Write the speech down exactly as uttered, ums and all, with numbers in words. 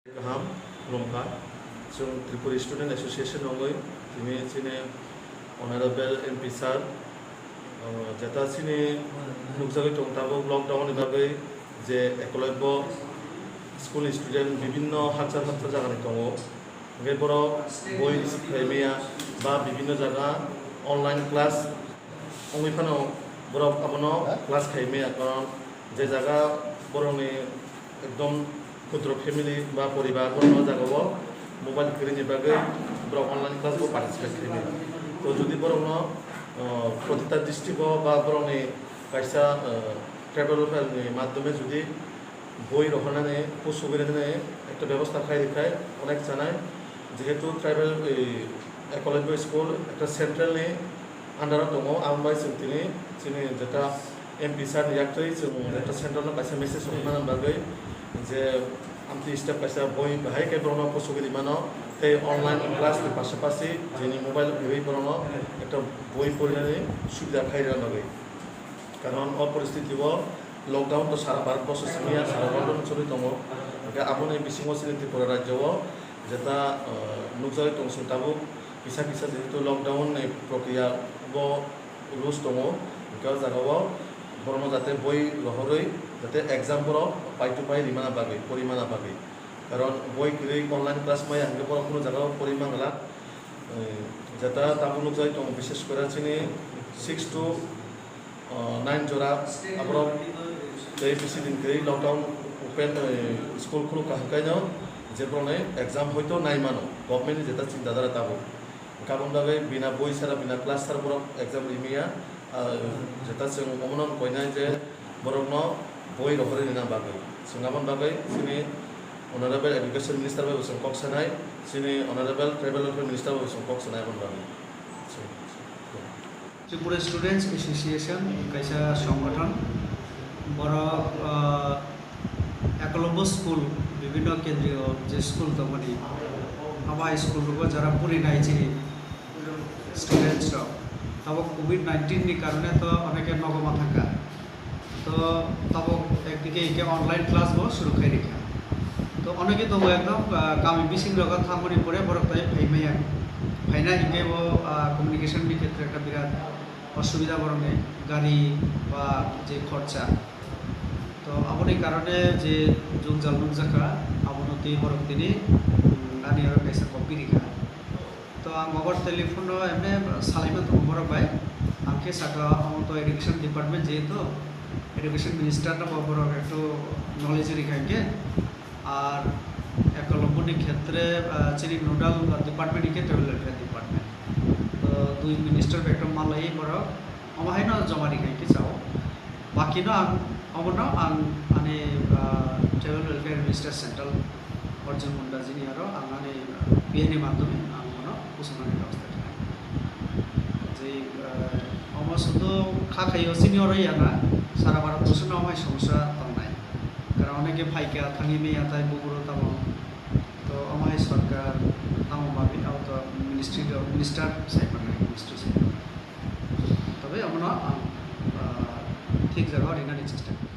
Kaham, khulumkha. Chwng Tripuri Student Association wngwi tini chini Honorable M P sir, uh, jeta chini nukjagwi tong tabuk lockdown ni bagwi je Ekolobya school ni student bibinno hakchar hakchar jagani tongo. Hwnkhe borok boi receive khlai maya ba bibinno jaga online class wngwi phano borok abono class khai maya, karon je jaga borokni ekdom khudro family ba poribar, borokno o jagao mobile kwrwini bagwi borok online class bo participate khlai maya. To jodi borokno, uh, protita district o ba borokni kaisa, uh, tribal welfare ni madhyome jodi boi rohornani, pusugwi rinani ekta bebosta khai rikha, onek chanai, jehetu tribal, ei, Ekolobya school ekta central ni under o tongo, aboni bai chwng tini chini jeta M P sir ni yaktwi chwng jeta central no kaisa message rwna bagwi je amtwi step kaisa boi bahai khe borokno pusugwi rimano, tei online class ni pasapasi jini mobile kwrwi borokno ekta boi porinani subida khai rwna bagwi. Karon o poristiti o lockdown to sara Bharat borso simi ya, sara world no choli tongo. Hwnkhe aboni bisingo chini Tripura rajyo o jeta, uh, nukjagwi tong chwng tabuk kisa kisa jehetu lockdown ni prokriya bo rules tongo, hwnkhe o jaga o borokno jate boi rohorwi jate exam borok pai to pai rimana bagwi, porimana bagwi. Karon boi kwrwi online class maya hwnkhe borok kunu jaga o pori mangla. Eh, jeta tabuk nukjagwi tongo, bises kore chini six to, ah, nine jora, aborok tei bisi din kwrwi lockdown open, eh, school khuluk kaham kaino je borokni exam hoito nai mano, government ni jeta chinta dara tabuk. Hwnkhe aboni bagwi bina boi sara, bina class sara borok exam ri maya, ah, jeta chwng omono koinai je borokno boi rohorwi rina bagwi. Chwng aboni bagwi chini Honorable Education Minister bai bo chwng kok sanai, chini Honorable Tribal Welfare Minister bai bo chwng kok sanai aboni bagwi. Tripura Students Association kaisa songgothon. Borok, ah, Ekolobya school, bibhinno kendriyo je school tongmani, abo hai school rogo jara purinai chini students rok. Tabuk covid nineteen ni karone to oneke nogo ma thangkha. To tabuk ekdike hingke online class bo suru khai rikha. To oneke tongo ekdom, ah, kami bising rogo thangmani pore borok tai phai maya. Phaina hingke bo, ah, communication ni khetre ekta birat osubida borokni gari ba je khorcha. To aboni karone je jwngjal nukjakha, abono twi borok tini, mm, ani oro kaisa copy rikha. To ang mobile telephone no emne salaima tongo borok bai. Ang khe saka omo to education department jehetu education minister no bo borok ektu knowledge rikha hingke. Ar Ekolobya ni khetre, ah, chini nodal department hingke tribal welfare department. To dui minister bai ekdom malai borok omo haino joma rikha hingke chao. Bakino ang, omono ang ani, ah, tribal welfare minister central Arjun Munda jini aro ang ani, ah, P A ni madhyome ang bono kusungnani bebosta khlai. Je, ah, omo sudu kha khaio chini oro ya na, sara Bharat borso no omo hai somosya tongnai. Karon oneke phaikha thangwi maya tai buburu tamo. To omo hai sorkar tamo babi abo to ministry do, minister sai manai, ministry sai manai. Tobe omono ang, ah, thik jaga o rinani chesta khlai.